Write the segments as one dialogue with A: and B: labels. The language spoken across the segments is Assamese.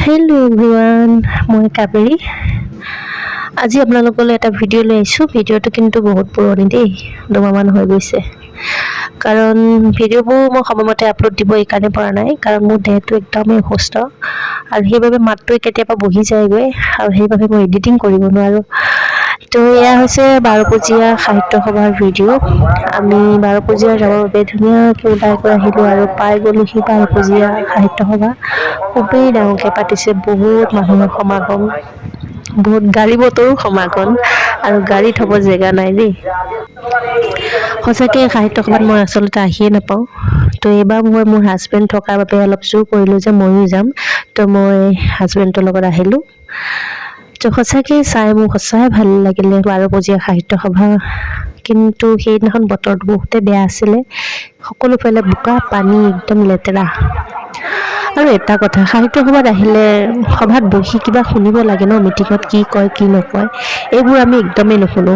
A: হেল্ল' এভৰিৱান, মই কাবেৰী। আজি আপোনালোকলৈ এটা ভিডিঅ' লৈ আহিছোঁ। ভিডিঅ'টো কিন্তু বহুত পুৰণি দেই, 2 মাহমান হৈ গৈছে। কাৰণ ভিডিঅ'বোৰ মই সময়মতে আপলোড দিব এইকাৰণে পৰা নাই, কাৰণ মোৰ দেহটো একদমেই অসুস্থ আৰু সেইবাবে মাতটোৱে কেতিয়াবা বহি যায়গৈ আৰু সেইবাবে মই এডিটিং কৰিব নোৱাৰোঁ। তো এয়া হৈছে বাৰপূজীয়া সাহিত্য সভাৰ ভিডিঅ'। আমি বাৰপূজীয়া যাবৰ বাবে ধুনীয়াকৈ ওলাই গৈ আহিলোঁ আৰু পাই গ'লোহি বাৰপূজীয়া সাহিত্য সভা। খুবেই ডাঙৰকৈ পাতিছে, বহুত মানুহৰ সমাগম, বহুত গাড়ী মটৰো সমাগম আৰু গাড়ী থ'ব জেগা নাই দেই। সঁচাকৈ সাহিত্য সভাত মই আচলতে আহিয়ে নাপাওঁ। তো এইবাৰ মই মোৰ হাজবেণ্ড থকাৰ বাবে অলপ জোৰ কৰিলোঁ যে ময়ো যাম। তো মই হাজবেণ্ডৰ লগত আহিলোঁ। তো সঁচাকৈ চাই মোৰ সঁচাই ভাল লাগিলে বাৰপূজীয়া সাহিত্য সভা। কিন্তু সেইদিনাখন বতৰটো বহুতেই বেয়া আছিলে, সকলোফালে বোকা পানী, একদম লেতেৰা। আৰু এটা কথা, সাহিত্য সভাত আহিলে সভাত বহি কিবা শুনিব লাগে ন, মিটিঙত কি কয় কি নকয়, এইবোৰ আমি একদমেই নুশুনো।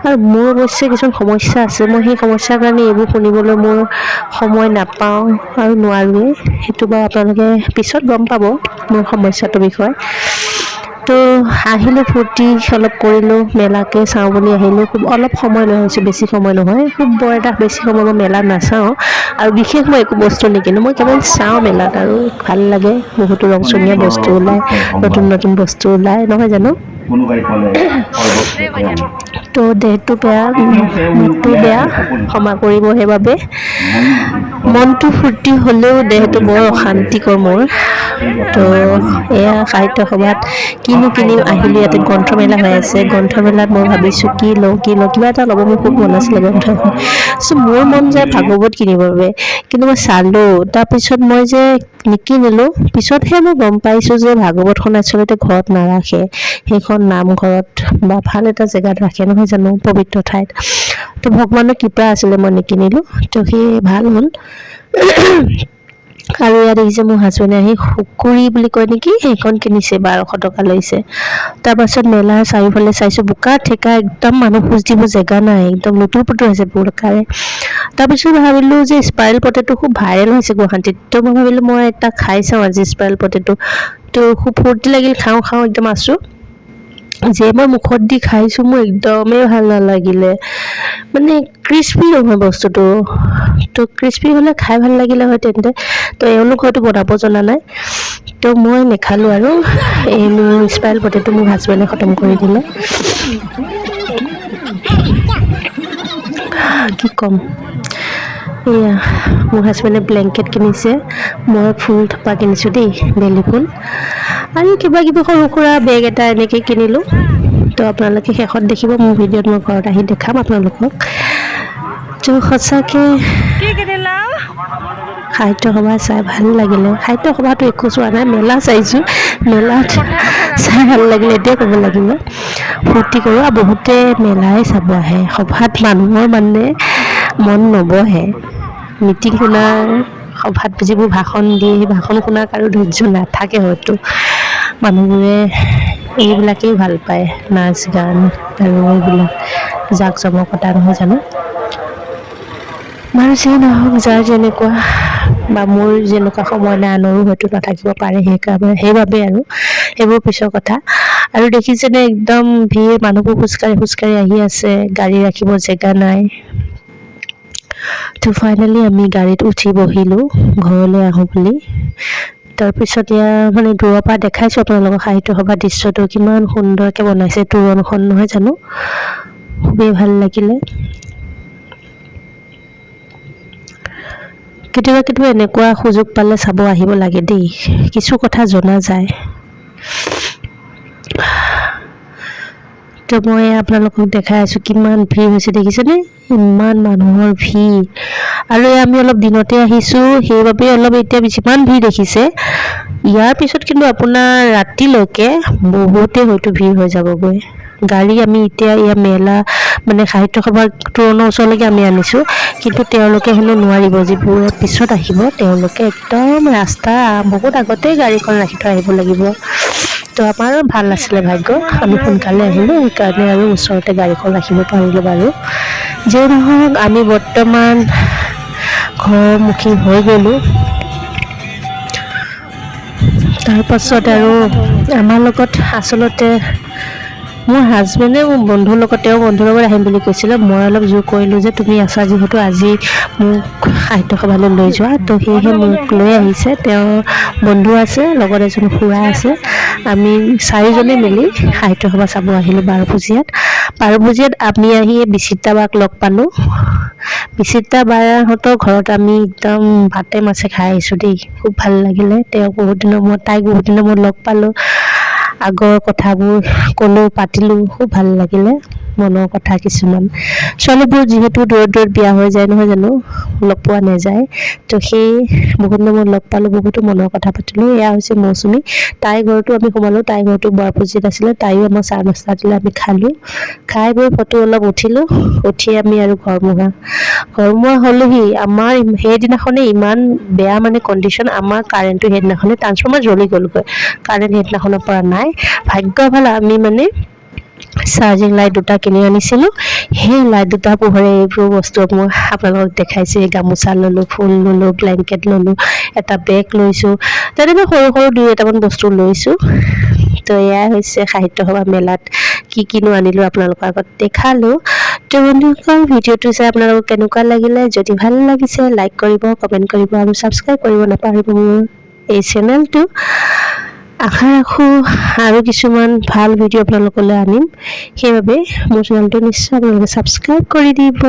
A: আৰু মোৰ অৱশ্যে কিছুমান সমস্যা আছে, মই সেই সমস্যাৰ কাৰণে এইবোৰ শুনিবলৈ মোৰ সময় নাপাওঁ আৰু নোৱাৰোৱেই। সেইটো বাৰু আপোনালোকে পিছত গম পাব মোৰ সমস্যাটোৰ বিষয়ে। তো আহিলোঁ, ফূৰ্তি অলপ কৰিলোঁ, মেলাকে চাওঁ বুলি আহিলোঁ। খুব অলপ সময় লৈ আহিছোঁ, বেছি সময় নহয়। খুব বৰ এটা বেছি সময় মই মেলাত নাচাওঁ আৰু বিশেষ মই একো বস্তু নিকিনো। মই কেৱল চাওঁ মেলাত আৰু ভাল লাগে, বহুতো ৰংচঙীয়া বস্তু ওলায়, নতুন নতুন বস্তু ওলায়, নহয় জানো?
B: কোনোবাই ক'লে সৰ্বস্ব তেওঁ।
A: তো দেহটো বেয়া, মাতটো বেয়া, ক্ষমা কৰিব। সেইবাবে মনটো ফূৰ্তি হ'লেও দেহটো বৰ অশান্তিকৰ মোৰ। তো এয়া সাহিত্য সভাত কিনো কিনিম, আহিলোঁ। ইয়াতে গ্ৰন্থমেলা হৈ আছে। গ্ৰন্থমেলাত মই ভাবিছোঁ কি লওঁ কি লওঁ, কিবা এটা ল'ব মোৰ খুব মন আছিলে গ্ৰন্থ এখন। চ' মোৰ মন যায় ভাগৱত কিনিবৰ বাবে, কিন্তু মই চালোঁ, তাৰপিছত মই যে নিকিনিলোঁ। পিছতহে মই গম পাইছোঁ যে ভাগৱতখন আচলতে ঘৰত নাৰাখে, সেইখন নামঘৰত বা ভাল এটা জেগাত ৰাখে, নহয় জানো, পবিত্ৰ ঠাইত। তো ভগৱানৰ কৃপা আছিলে, মই নিকিনিলোঁ, তো সেয়ে ভাল হ'ল। আৰু ইয়াত দেখিছে, মোৰ হাজবেণ্ডে আহি শুকুৰি বুলি কয় নেকি, সেইখন কিনিছে, 1200 টকা লৈছে। তাৰপাছত মেলাৰ চাৰিওফালে চাইছোঁ, বোকা ঠেকা, একদম মানুহ খোজ দিব জেগা নাই, একদম লুতুৰ পুতুৰ হৈছে বোকাৰে। তাৰপিছত ভাবিলোঁ যে স্পাইৰেল পটেটো খুব ভাইৰেল হৈছে গুৱাহাটীত। তো মই ভাবিলোঁ মই এটা খাই চাওঁ আজি স্পাইৰেল পটেটো। তো খুব ফূৰ্তি লাগিল, খাওঁ খাওঁ একদম আছোঁ যে মই মুখত দি খাইছোঁ, মোৰ একদমেই ভাল নালাগিলে। মানে ক্ৰিস্পি নহয় বস্তুটো। তো ক্ৰিস্পি হ'লে খাই ভাল লাগিলে হয় তেন্তে। তো এওঁলোক হয়তো বনাব জনা নাই। তো মই নেখালোঁ আৰু এই মোৰ স্পাইৰেল পটেটো মোৰ হাজবেণ্ডে খতম কৰি দিলে। কি ক'ম, এয়া মোৰ হাজবেণ্ডে ব্লেংকেট কিনিছে, মই ফুল থোপা কিনিছোঁ দেই, বেলি ফুল আৰু কিবা কিবি সৰু সুৰা বেগ এটা এনেকৈ কিনিলোঁ। তো আপোনালোকে শেষত দেখিব মোৰ ভিডিঅ'ত, মই ঘৰত আহি দেখাম আপোনালোকক। তো সঁচাকৈ
C: কি কিনিলা?
A: সাহিত্য সভা চাই ভাল লাগিলে। সাহিত্য সভাটো একো চোৱা নাই, মেলা চাইছোঁ। মেলাত চাই ভাল লাগিলে, এইটোৱে ক'ব লাগিব। ফূৰ্তি কৰোঁ আৰু বহুতে মেলাই চাব আহে, সভাত মানুহৰ মানে মন নবহে। মিটিং শুনাৰ, সভাত যিবোৰ ভাষণ দিয়ে, সেই ভাষণ শুনাৰ কাৰো ধৈৰ্য নাথাকে। হয়তো মানুহবোৰে এইবিলাকেই ভাল পায়, নাচ গান আৰু এইবিলাক জাক জমকতা, নহয় জানো? বাৰু যিয়ে নহওক, যাৰ যেনেকুৱা বা মোৰ যেনেকুৱা সময় নাই, আনৰো হয়তো নাথাকিব পাৰে। সেইকাৰণে সেইবাবে আৰু সেইবোৰ পিছৰ কথা। আৰু দেখিছেনে, একদম ভিৰ, মানুহবোৰ খোজকাঢ়ি খোজকাঢ়ি আহি আছে, গাড়ী ৰাখিব জেগা নাই। তো ফাইনেলি আমি গাড়ীত উঠি বহিলোঁ ঘৰলৈ আহোঁ বুলি। তাৰপিছত ইয়াৰ মানে দূৰৰ পৰা দেখাইছোঁ আপোনালোকক সাহিত্য সভাৰ দৃশ্যটো, কিমান সুন্দৰকৈ বনাইছে তোৰণখন, নহয় জানো? খুবেই ভাল লাগিলে। কেতিয়াবা কেতিয়াবা এনেকুৱা সুযোগ পালে চাব আহিব লাগে দেই, কিছু কথা জনা যায়। তো মই আপোনালোকক দেখাই আছোঁ কিমান ভিৰ হৈছে, দেখিছেনে? ইমান মানুহৰ ভিৰ। আৰু এই আমি অলপ দিনতে আহিছোঁ, সেইবাবে অলপ এতিয়া যিমান ভিৰ দেখিছে, ইয়াৰ পিছত কিন্তু আপোনাৰ ৰাতিলৈকে বহুতেই হয়তো ভিৰ হৈ যাবগৈ। গাড়ী আমি এতিয়া ইয়াৰ মেলা মানে সাহিত্য সভাৰ তোৰণৰ ওচৰলৈকে আমি আনিছোঁ, কিন্তু তেওঁলোকে হেনো নোৱাৰিব। যিবোৰে পিছত আহিব, তেওঁলোকে একদম ৰাস্তা বহুত আগতেই গাড়ীখন ৰাখি থৈ আহিব লাগিব। তো আমাৰ ভাল আছিলে ভাগ্য, আমি সোনকালে আহিলোঁ, সেইকাৰণে আৰু ওচৰতে গাড়ীখন ৰাখিব পাৰিলোঁ। বাৰু যিয়ে নহওক, আমি বৰ্তমান ঘৰমুখী হৈ গ'লোঁ। তাৰপাছত আৰু আমাৰ লগত আচলতে মোৰ হাজবেণ্ডে মোৰ বন্ধুৰ লগত, তেওঁ বন্ধুৰ লগত আহিম বুলি কৈছিলে। মই অলপ জোৰ কৰিলোঁ যে তুমি আছা যিহেতু, আজি মোক সাহিত্য সভালৈ লৈ যোৱা। তো সেয়েহে মোক লৈ আহিছে। তেওঁৰ বন্ধু আছে, লগত এজন খুৰা আছে। আমি চাৰিজনে মিলি সাহিত্য সভা চাব আহিলোঁ বাৰপূজীয়াত। বাৰপূজীয়াত আমি আহি বিচিত্ৰা বাক লগ পালোঁ। বিচিত্ৰা বাহঁতৰ ঘৰত আমি একদম ভাতে মাছে খাই আহিছোঁ দেই। খুব ভাল লাগিলে। তেওঁক বহুত দিনৰ মূৰত, তাইক বহুত দিনৰ মূৰত লগ পালোঁ। আগৰ কথাবোৰ ক'লোঁ, পাতিলোঁ, খুব ভাল লাগিলে মনৰ কথা কিছুমান। ছোৱালীবোৰ যিহেতু দূৰত দূৰত বিয়া হৈ যায়, নহয় জানো? লগ পোৱা নাযায়। তো সেই বহুত দিনৰ মূৰত লগ পালোঁ, বহুতো মনৰ কথা পাতিলোঁ। এয়া হৈছে মৌচুমী। তাইৰ ঘৰতো আমি সোমালোঁ। তাইৰ ঘৰটো বৰপুজিত আছিলে। তাইও আমাক চাহ নাস্তা দিলে, আমি খালোঁ। খাই বৈ ফটো অলপ উঠিলোঁ। উঠি আমি আৰু ঘৰমুৱা ঘৰমুৱা হ'লোহি। আমাৰ সেইদিনাখনে ইমান বেয়া মানে কণ্ডিশ্যন, আমাৰ কাৰেণ্টটো সেইদিনাখনে ট্ৰান্সফৰ্মাৰ জ্বলি গ'লগৈ। কাৰেণ্ট সেইদিনাখনৰ পৰা নাই। ভাগ্য ভাল, আমি মানে চাৰ্জিং লাইট দুটা কিনি আনিছিলোঁ। সেই লাইট দুটা পোহৰে এইবোৰ বস্তু মই আপোনালোকক দেখাইছোঁ। এই গামোচা ল'লোঁ, ফুল ল'লোঁ, ব্লেংকেট ল'লোঁ, এটা বেগ লৈছোঁ, তেনেকৈ সৰু সৰু দুই এটামান বস্তু লৈছোঁ। তো এয়াই হৈছে সাহিত্য সভা মেলাত কি কিনো আনিলোঁ, আপোনালোকৰ আগত দেখালোঁ। তো বন্ধুসকল, ভিডিঅ'টো চাই আপোনালোকক কেনেকুৱা লাগিলে? যদি ভাল লাগিছে, লাইক কৰিব, কমেণ্ট কৰিব আৰু ছাবস্ক্ৰাইব কৰিব নাপাহৰিব মোৰ এই চেনেলটো। আশা ৰাখোঁ আৰু কিছুমান ভাল ভিডিঅ' আপোনালোকলৈ আনিম। সেইবাবে মোৰ চেনেলটো নিশ্চয় আপোনালোকে ছাবস্ক্ৰাইব কৰি দিব।